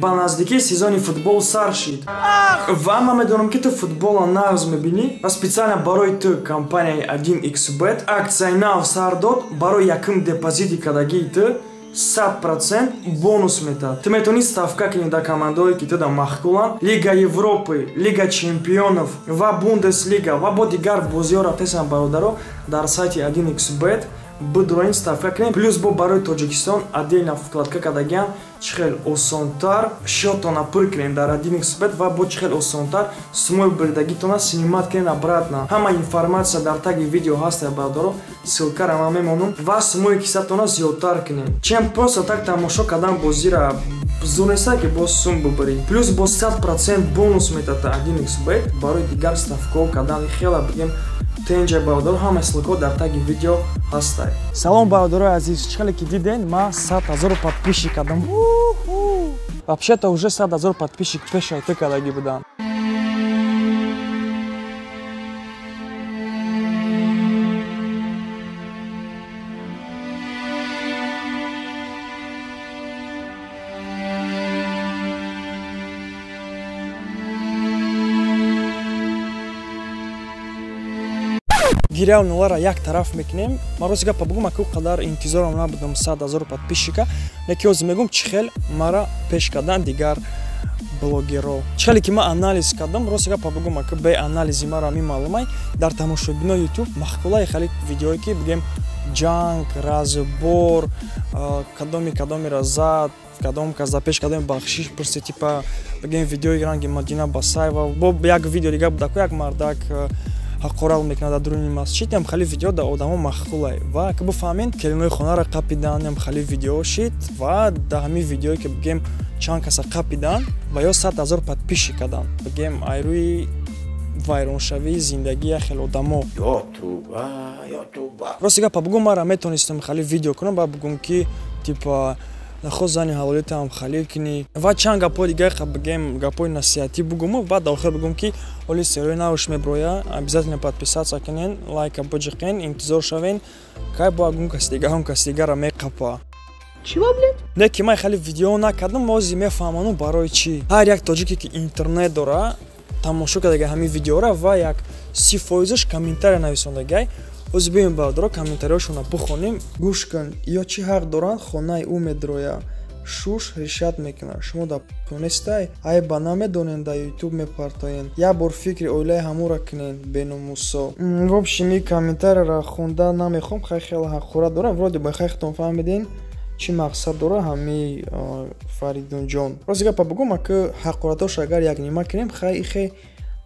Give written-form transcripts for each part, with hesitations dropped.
Ба наздикӣ сезони футбол сар шид. Ва ман медонам, ки ту футболро нағз мебинӣ ва специально барои ту компанияи 1xBet аксияи нав сар дод. Барои якум депозити кардагии ту 100% бонус метад. Ту метавонӣ ставка кунӣ дар командаҳое, ки ту дар маъқуланд: Лига Европы, Лига Чемпионов ва Бундеслига ва бо дигар бозиҳо рафтесам. Бародаро, дар сайти 1xBet бидроин, ставка кунем. Плюс бо барои Тоҷикистон отдельно вкладка кардагиам, чӣ хел осонтар счётона пур кунем дар 1xBet ва бо чӣ хел осонтар сумои бурдагитона снимать кунем обратно. Ҳама информация дар таги видео ҳаста, бародаро, ссылкара ман мемонам ва сумои кисатона зиёдтар кунем, чем просто так тамошо кардан бозира. Зур неста, ки боз сум бубарӣ. Плюс бо 100% бонус метата 1xBet барои дигар ставкаҳо кардан. Хела бигем тенҷа, бародаро, ҳама ссылкаҳо дар таги видео ҳастай. Салом, бародарои азиз! Чӣ хеле ки диден, ман 100 000 подписчик кардам. Вообще-то уже 100 000 подписчик пешай ту кардагӣ будам. Гиряу нолара як тараф мекунем. Ман рости гапа бугум, аку қадар интизорам набудам 100 000 подписчика, леки ҳозир мегум, чӣ хел мара пеш кардан дигар блогерро. Чӣ хеле ки ман анализ кардам, рости гапа бугум, аку бе анализи мара ми маълумай, дар тамошобинои Ютуб маъқулаи хеле видеое, ки бигем ҷанг, разбор, кадоми кадомеро зад, кадом кас дар пеш кадоми бахшиш пурсид, типа бигем видеои ранги Мадина Басаева, бо як видео дига будаку, як мардак ҳақорат мекунад дар дуруни масҷид. Ям хали видео дар одамо маъқулай ва ки бифаҳмед, келинои хонаро қапидан, ям хали видео шид. Ва дар ҳамин видеое, ки бигем чанд каса қапидан ва ё 100 000 подписчик кардан, бигем айрӯи вайроншавии зиндагии як хел одамо. Рости гапа бугум, мара метонистам хали видео кунам ба бугум, ки типа нахост зани ҳалолитам халил кунӣ ва чанд гапҳои дигар, бигем гапҳои насиҳатӣ бугуму баъд дар охир бугум, ки оли сериои навш меброя, обязательно подписаться кунен, лайка биҷиқен, интизор шавен, кай бо ягон каси дигар он каси дигара меқапа. Чего, блядь? Не ки ман хеле видео накардам, ози мефаҳману барои чӣ. Ҳар як тоҷике, ки интернет дора, тамошо кардага ҳамин видеора ва як 30 фоизаш комментария нависондагай. Ози биёем, бародаро, комментариҳошонро бихонем. Гӯш кун, ё чӣ ҳақ доранд? Хонаи ӯ медроя, шуш решат мекунад. Шумо дар нестай, айба намедонен, дар Ютуб мепартоен. Як бор фикри оилаи ҳамура кунен, беномусо. В общем, и комментарияро хонда намехоҳам, хай хеле ҳақорат дорам. Вроде бы хайхтон фаҳмиден, чӣ мақсад дора ҳами Фаридунҷон. Рости гапа бугум, аки ҳақоратош агар якнима кунем, хай ихе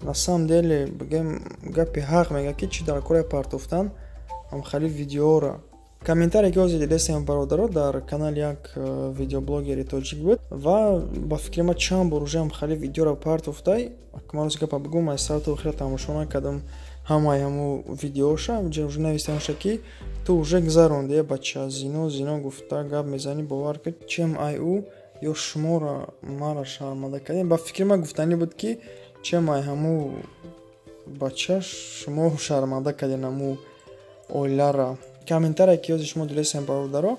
на самом деле бигем гапи ҳақ мега, ки чӣ дар кораи партофтан ҳамхали видеоро. Комментарие, ки ҳозир дидестем, бародаро, дар канали як видеоблогери тоҷик буд ва ба фикри ман чанд бор уже ҳамхали видеоро партофтай. Ман рости гапа бугум, аз сар то охира тамошо накардам ҳамаи ҳаму видеоша. Уже навистамша, ки ту уже гузаронди, е бача, зино зино гуфта гап мезанӣ, бовар кун, чем ай ӯ ё шуморо мара шарманда кардем. Ба фикри ман гуфтанӣ буд, ки чем ай ҳаму бача шумо шарманда кардем ҳаму оилара. Комментарие, ки ҳозир шумо дидестем, бародаро,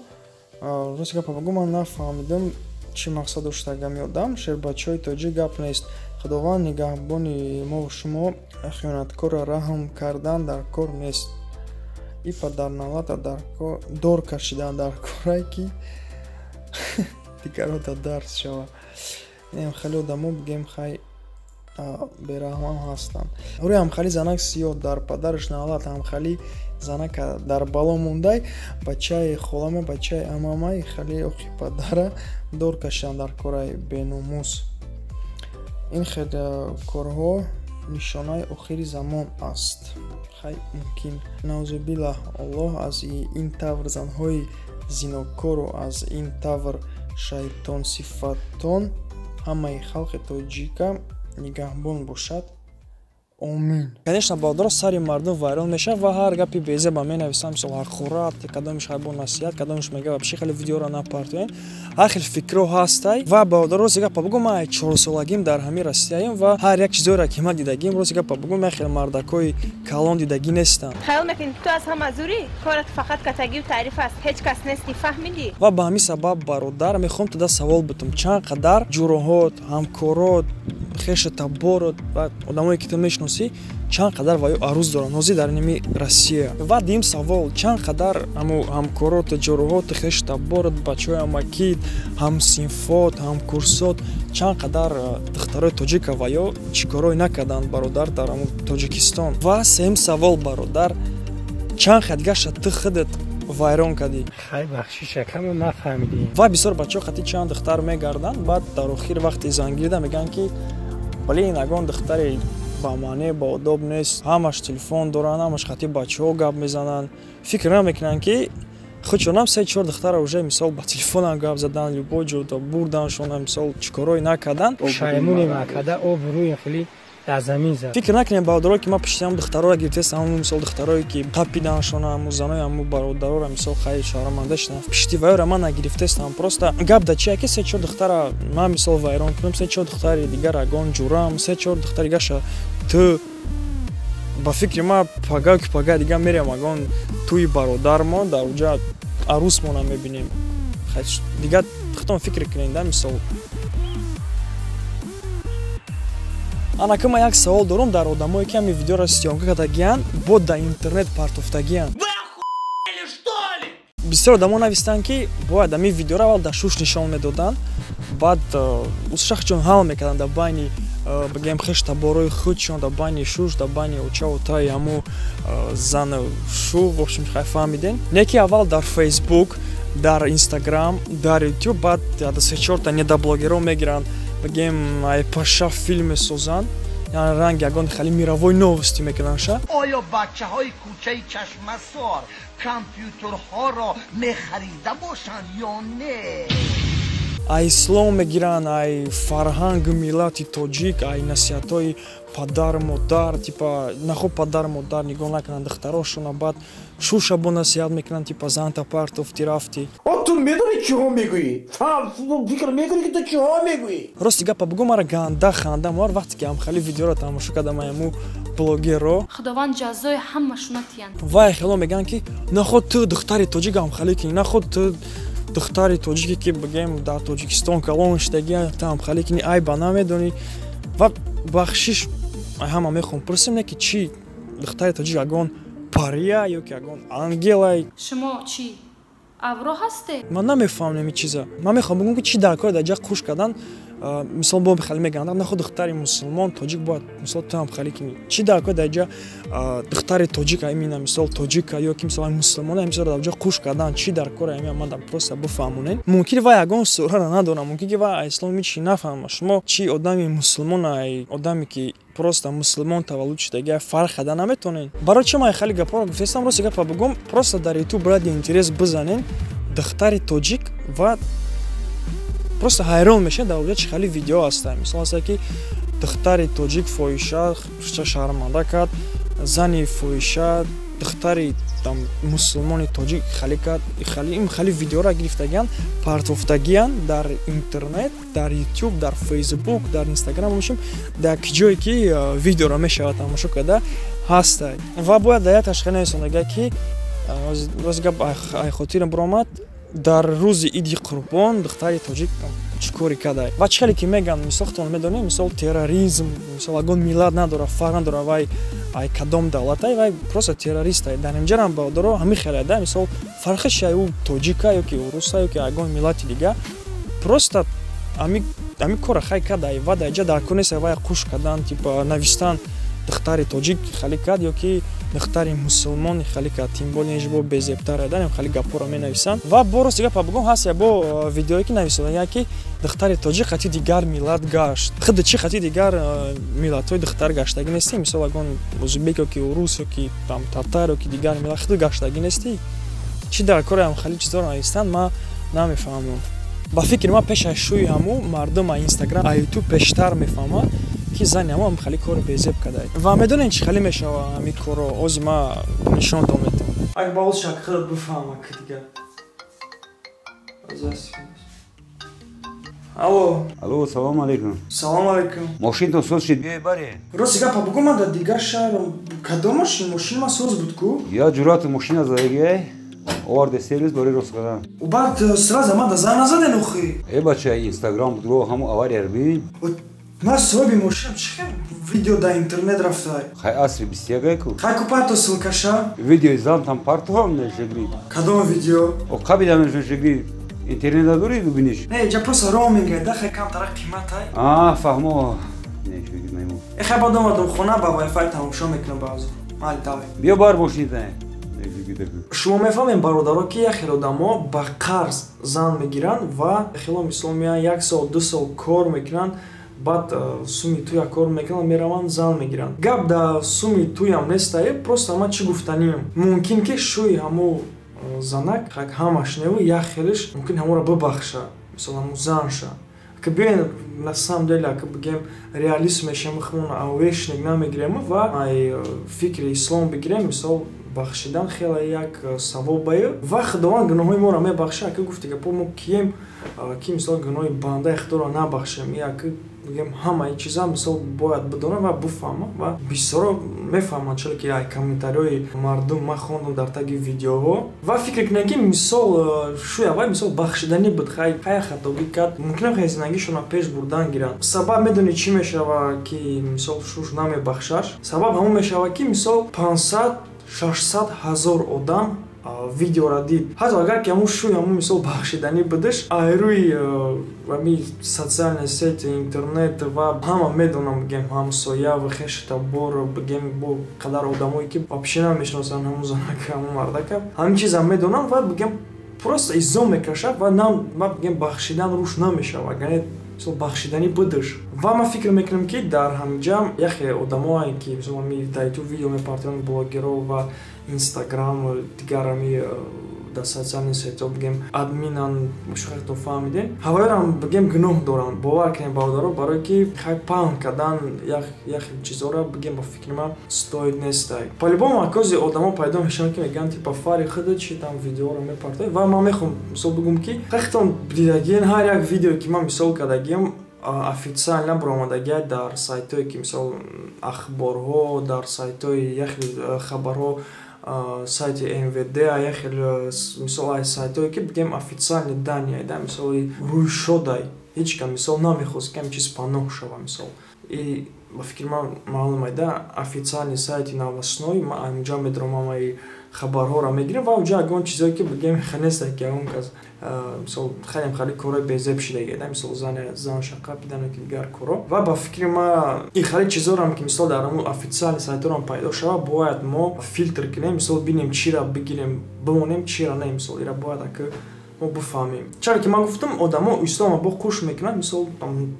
рости гапа бугум, ман нафаҳмидам, чӣ мақсад доштага меодам. Шербачаҳои тоҷик, гап нест, Худованд нигаҳбони мову шумо. Хиёнаткорро раҳм кардан дар кор нест, и падарналата дор кашидан дар корае, ки дигарро дар дарс шава. Инам хеле одамо, бигем, хай бераҳмам ҳастанд. Рӯи ҳамхали занак сиёҳ, дар падараш налат. Ҳамхали занака дар бало мондай, бачаи холама, бачаи амамай, хали оқи падара дор кашидан дар кораи беномус. Ин хел корҳо нишонаи охири замон аст. Хай, мумкин, наузубиллаҳ. Аллоҳ аз ин тавр занҳои зинокору аз ин тавр шайтонсифатон ҳамаи халқи тоҷика нигаҳбон бошад. Омин. Конечно, бародаро, сари мардум вайрон мешавад ва ҳар гапи безеба менависам, мисол ҳақорат, кадомиш ҳайбо насиҳат, кадомиш мега вообще хеле видеоро напартоен. Ҳар хел фикрҳо ҳастай. Ва бародаро, рости гапа бугум, ман 4 солагим дар ҳамин Россияем ва ҳар як чизоеро ки ман дидагим, рости гапа бугум, як хел мардакҳои калон дидагӣ нестам. Хаёл мекунӣ ту аз ҳама зурӣ? Корат фақат катагию таъриф аст, ҳеҷ кас нестӣ, фаҳмидӣ? Ва ба ҳамин сабаб, бародар, мехоҳам туда савол бутум: чанд қадар ҷуроҳот, ҳамкорот, хешу таборот ва одамое ки ту мешиносӣ, чанд қадар ва ё арӯз доранд ҳозир дар ними Россия? Ва дуюм савол: чанд қадар ҳамо ҳамкорот, ҷуроҳот, хешу таборот, бачаҳои амакит, ҳамсинфот, ҳамкурсот чанд қадар духтарои тоҷика ва ё чӣ корое накарданд, бародар, дар ҳамо Тоҷикистон? Ва сеюм савол, бародар: чанд хадгаша ту худат вайрон кардӣ? Хай, бахшиш, акамо нафаҳмидем. Ва бисёр бачаҳо қати чанд духтар мегарданд, баъд дар охир вақти зангирида мегӯянд, ки блин, ягон духтаре ба маъне, ба одоб нест, ҳамаш телефон доранд, ҳамаш қати бачаҳо гап мезананд. Фикр намекунанд, ки худшонам се чор духтара уже, мисол, ба телефонам гап задан, любой ҷо бурданшона, мисол, чӣ корое накарданд. Шаймонем, акада обрӯем хеле дар замин зад. Фикр накунем, бародаро, ки ман пишти ҳам духтарора гирифтаистам, ҳамун, мисол, духтарое ки қапиданшона, ҳамун занои ҳамун бародарора, мисол, хайр, шаҳраманда шудам, пишти вайора ман нагирифтаистам. Просто гап да чия, ки се чор духтара ман, мисол, вайрон кунам, се чор духтари дигар ягон ҷурам, се чор духтари дигарша ту, ба фикри ман, пага ки пага дига мерем ягон тӯи бародармо, дар уҷа арӯсмона мебинем. Дигар худтон фикр кунед да. Мисол, анака ман як савол дорам дар одамое, ки ҳамин видеоро съёмка кардагиянд, бо дар интернет партофтагиянд. Бисёр одамо навистанд, ки бояд ҳамин видеоро аввал дар шуш нишон медоданд, баъд шахчон ҳал мекарданд дар байни, бигем, хеш таборои худшон, дар байни шуш, дар байни оча отаи ҳаму зану шу. В общем, хай, фаҳмидем. Не ки аввал дар Фейсбук, дар Инстаграм, дар Ютуб, баъд се чорта недоблогерро мегиранд, бигем, айпаша филм месозанд, яъне ранги ягон хеле мировой новости мекунандша. Оё бачаҳои кӯчаи Чашмасор компютерҳоро мехарида бошанд ё не? Ай ислом мегиранд, ай фарҳангу миллати тоҷик, ай насиҳатҳои падару модар, типа нахоб падару модар нигоҳ накунанд духтарошона, баъд шуша бо насиҳат мекунанд, типа занта партофти, рафти. Ту медонӣ, чиҳо мегӯӣ? Фикр мекунӣ, ки ту чиҳо мегӯӣ? Рости гапа бугӯ, мара ганда ханда мовар вақте ки ҳамхали видеоро тамошо кардам, аяму блогерро. Худованд ҷазои ҳамашона тиянд. Вай хело мегӯянд, ки наход ту духтари тоҷик ҳамхалӣ кунӣ, наход ту духтари тоҷике, ки, бигем, дар Тоҷикистон калон шудагӣ, ту ҳамхалӣ кунӣ, айба намедонӣ. Ва бахшиш, ҳама мехоҳам пурсем, не ки чӣ духтари тоҷик ягон пария ё ки ягон ангелай? Шумо чӣ, авро ҳастед? Ман намефаҳмам ин чиза. Ман мехоҳам бигӯм, ки чӣ дар кор дар ҷа қуш кардан? Мисол, бо хеле мегӯянд, наход духтари мусулмон тоҷик бояд, мисол, ту ҳамхалӣ кунӣ. Чӣ дар кор дар ҷа духтари тоҷик, именно, мисол, тоҷика ё ки, мисол, мусулмон, мисол, дар ҷа қуш кардан чӣ дар кор? Ами ман просто бифаҳмонем. Мумкин вай ягон сураро надонам, мумкин ки вай ислом ҳичи нафаҳма. Шумо чӣ, одами мусулмон, ай одаме ки просто мусулмон таваллуд шудагӣ, фарқ карда наметонед? Барои чӣ ман хеле гапҳоро гуфтаистам? Рости гапа бигӯм, просто дар Ютуб ради интерес бизанен «духтари тоҷик» ва просто ҳайрон мешавед, дар оҷа чӣ хеле видео ҳаста. Мисол, ҳаста, ки духтари тоҷик фоҳиша шарманда кард, зани фоҳиша, духтари там мусулмони тоҷик хали кард. Ин хеле видеоро гирифтагиянд, партофтагиянд дар интернет, дар Ютуб, дар Фейсбук, дар Инстаграм, бошем, дар ҷое ки видеоро мешавад тамошо карда ҳаста. Ва бояд дар як ташхи нависондага, ки рози гап ай хотирам биромад, дар рӯзи Иди Қурбон духтари тоҷик чӣ коре карда. Ва чӣ хеле ки мегӯянд, мисол, худтон медонем, мисол, терроризм, мисол, ягон миллат надора, фарқ надора вай ай кадом давлатай, вай просто террористай. Дар инҷарам, бародаро, ҳамин хеле да, мисол, фарқиш ай ӯ тоҷика ё ки уруса ё ки ягон миллати дига, просто ҳамин кора хай карда. Ва дар ҷа дар кор нест вай қуш кардан, типа навистан «духтари тоҷик хали кард» ё ки «духтари мусулмон хали кард», тем более бо безебтар дан хали гапҳоро менависанд. Ва бо рости гапа бигӯм, ҳаст я бо видеое, ки нависода, ки духтари тоҷик хати дигар миллат гашт. Худи чӣ хати дигар миллатҳои духтар гаштагӣ нестӣ? Мисол, ягон узбек ё ки урус ё ки там татар ё ки дигар миллат худи гаштагӣ нестӣ? Чӣ дар кори ҳам хали чизоро навистанд, ман намефаҳмам. Ба фикри ман, пеш аз шӯи ҳаму мардум а Инстаграм, а Ютуб пештар мефаҳмад. Ки зани ҳамо хали кори безеб кадай. Ва медонед, чӣ хали мешава ҳами коро? Ози ма нишон дом метавонам. Ак ба оз шак худат бифаҳма, ки дигар. Алло. Алло, салом алейкум. Салом алейкум. Мошинтон соз шид, биёй баре. Рости гапа бугу, ман дар дигар шаҳрам. Кадом мошин? Мошин ма соз буд ку? Я ҷуръату мошина задагиай, оварде сервис барои рост кардан. Баъд сразу ман да зан назаден охи. Э, бача, инстаграм будро, ҳаму аварияр бин. Ман соҳиби мошинам, чӣ хел видео дар интернет рафтай? Хай, асри 21-ай ку. Хай, ку парто ссылкаша. Видеои зантам партуам нешегри. Кадом видео? О, қабида нешегри. Интернет дорӣ, бибиниш. Не, ҷа просто роуминг да, хай камтара қиматай. А, фаҳмо. Нешегри маймун. Э, хай, баъд омадам хона, ба вайфай тамошо мекунам баъзо. Майли, давай. Биё бар мошината. Шумо мефаҳмем, бародаро, ки як хел одамо ба қарз зан мегиранд ва хело мисол меянд, як сол, 2 сол кор мекунанд, баъд суми туя кор мекунанд, мераванд, зан мегиранд. Гап да суми туям нестае, просто ман чӣ гуфтанием, мумкин ки шӯи ҳамо занак ҳамаш неву як хелиш мумкин ҳаморо бибахша, мисол ҳамо занша. Ака биёен, на самом деле, ака бигем, реалист мешем, хмон авешник намегирем ва ай фикри ислом бигирем. Мисол, бахшидан хеле як савобае ва Худованд гуноҳои моро мебахша. Ака, гуфти гапо, мо кием, ки мисол гуноҳи бандаи худоро набахшем? Ака, бигем, ҳамаи чиза мисол бояд бидонам ва буфаҳмам ва бисёро мефаҳманд, чаро ки ай комментариҳои мардум ман хондам дар таги видеоҳо ва фикр кунем, ки мисол шӯй аввал мисол бахшиданӣ буд, хай хая хатогӣ кард, мумкин хай зиндагишонро пеш бурдан гиранд. Сабаб медонӣ чӣ мешава, ки мисол шуш намебахшаш? Сабаб ҳамон мешава, ки мисол 500-600 ҳазор одам видеора дид. Ҳатто агар ки ҳамун шӯй ҳамун мисол бахшиданӣ будаш, айрӯи ами социальные сети, интернет ва ҳама медонам, бигем, ҳамсоя ва хешу табор, бигем, бо қадар одамое ки вообще намешиносанд ҳамун занака, ҳамун мардака, ҳамин чизам медонам ва бигем, просто изо мекашад ва нам, бигем, бахшидан руш намешавад, агар мисол бахшиданӣ будаш. Ва ман фикр мекунам, ки дар ҳамҷа яхе одамое ки мисол ами дар ютуб видео мепартоянд, блогеро ва инстаграм, дигар ами дар социальные сетьҳо, бигем, админан, шояд фаҳмидем, ҳавоёрам, бигем, гуноҳ доранд. Бовар кунем, бародаро, барое ки хай паҳн кардан як чизҳоро, бигем, ба фикри ман, стоит нестай. По-любому акази одамо пайдо мешаванд, ки мегӯянд, типа, фари худа чи там видеоро мепартоӣ. Ва ман мехоҳам мисол бигӯм, ки хехтон дидагиен, ҳар як видеое ки ман мисол кардагиам, официально баромадагия дар сайтҳое ки мисол ахборҳо, дар сайтҳои яхел хабарҳо, сайти МВД, яхел мисол ай сайтҳое ки, бигем, официальный данные да, мисоли рӯйшодай. Ҳеҷ кам мисол намехост, ки ҳамин чиз паноҳ шава. Мисол, и ба фикри ман маълум айда, официальный сайти новостной, ман анҷа медорам, ҳамаи хабарҳоро мегирем ва уҷа ягон чизое ки, бигем, хеле ки ягон кас мисол хелем хеле корҳои безеб шидаги, мисол зан шақа бидан ки дигар корҳо. Ва ба фикри ма, ин хеле чизорам ки мисол дар ҳамун официальный сайтҳорам пайдо шава, бояд мо филтр кунем, мисол бинем, чира бигирем, бимонем, чира не. Мисол, ира бояд ака мо бифаҳмем, чаро ки ман гуфтам, одамо исломро бо қуш мекунанд, мисол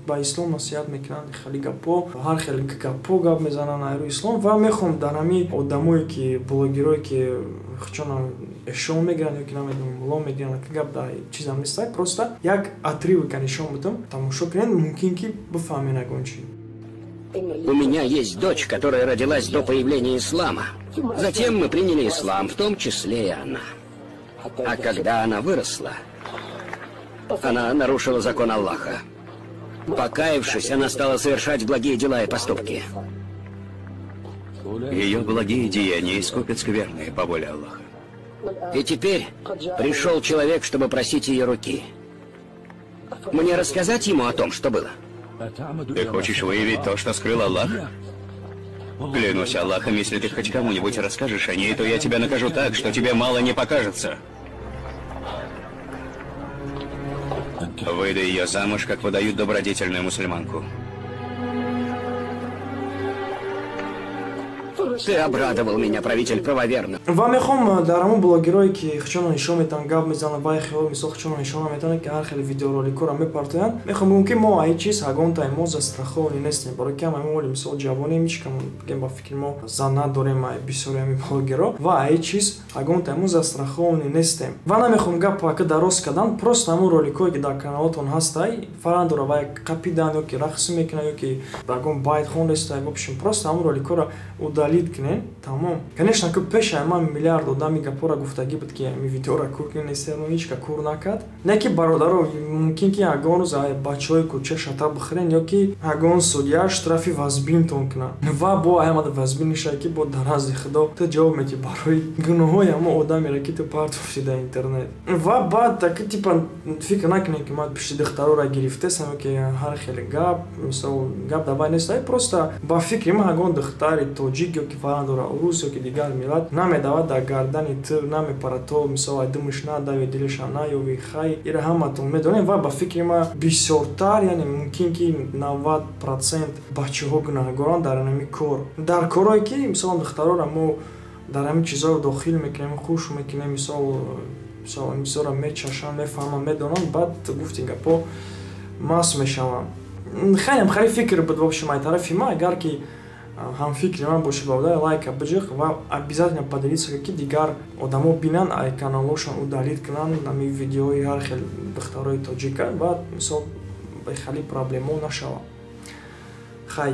ба ислом насиҳат мекунанд, хеле гапҳо, ҳар хеле гапҳо гап мезананд айрӯи ислом. Ва мехоҳам дар ҳамин одамое ки блогерое ки чон эшон мегиранд ё ки намедонам, мулло мегиранд, гап дар чизам нестай, просто як отрывок а нишон будам, тамошо кунед, мумкин ки бифаҳмед ягон чи. У меня есть дочь, которая родилась до появления ислама. Затем мы приняли ислам, в том числе и она. А когда она выросла, она нарушила закон Аллаха. Покаявшись, она стала совершать благие дела и поступки. Ее благие деяния искупят скверные по воле Аллаха. И теперь пришел человек, чтобы просить ее руки. Мне рассказать ему о том, что было? Ты хочешь выявить то, что скрыл Аллах? Клянусь Аллахом, если ты хоть кому-нибудь расскажешь о ней, то я тебя накажу так, что тебе мало не покажется. Выдай ее замуж, как выдают добродетельную мусульманку. Ты обрадовал меня, правитель правоверных. Ва мехоҳам дар ҳамон блогерое, ки хучонро нишон метаванд, гап мезананд, вай хел мисол хучонро нишон наметаванд, ки ҳар хеле видеороликҳоро мепартоянд, мехоҳам бигӯм, ки мо ай чиз ягонтаи мо застрахованный нестем, барои ки ҳама мо мисол ҷавонем, ҳеч кам, бигем, ба фикри мо зан надорем, ай бисёри ҳами блогеро, ва ай чиз ягонтаи мо застрахованный нестем. Ва намехоҳам гап ака дароз кардан, просто ҳамон роликҳое, ки дар каналотон ҳастай, фарқ надорад, вай қапидан ё ки рақс мекунад, ё ки ягон байт хондестай, в общем, просто ҳамон роликҳоро удалить кунем, тамом. Конечно, ки пешай ман миллиард одами гапҳоро гуфтагӣ буд, ки ами видеоро кур кунед, ҳеч ка кур накард. Не ки, бародаро, мумкин ки ягон рӯз бачаҳои кӯча шата бихӯрен ё ки ягон судья штрафи вазбинтон кунад, ва бо ҳамада вазбин нишад, ки бо дар назди Худо ту ҷавоб метӣ барои гуноҳои ҳамон одамеро, ки ту партофтӣ дар интернет. Ва баъд таки типа фикр накунед, ки ман пишти духтароро гирифтесам ё ки ҳар хеле гап, мисол, гап давай нест. Просто ба фикри ман ягон духтари тоҷик ё ки фарқ дора урус ё ки дигар миллат намедавад, дар гардани ту намепарад, то мисол ай думаш надави, дилаша наёви. Хай, ира ҳаматон медонем. Ва ба фикри ман бисёртар, яъне мумкин ки 90% бачаҳо гунаҳгоранд дар ҳамин кор, дар корое ки мисол духтароро мо дар ҳамин чизҳоро дохил мекунем, хуш мекунем, мисол чизҳоро мечашанд, мефаҳманд, медонанд, баъд гуфти гапҳо маст мешаванд. Хелем хеле фикр буд, в общем, ай тарафи ман. Агар ки ҳамфикри ман бошед, бародар, лайка биҷиқ ва обязательно поделиться, ки дигар одамо бинанд, ай каналҳошон удалить кунанд ҳами видеои ҳар хел духтарои тоҷика ва мисол хеле проблемо нашавад. Хай.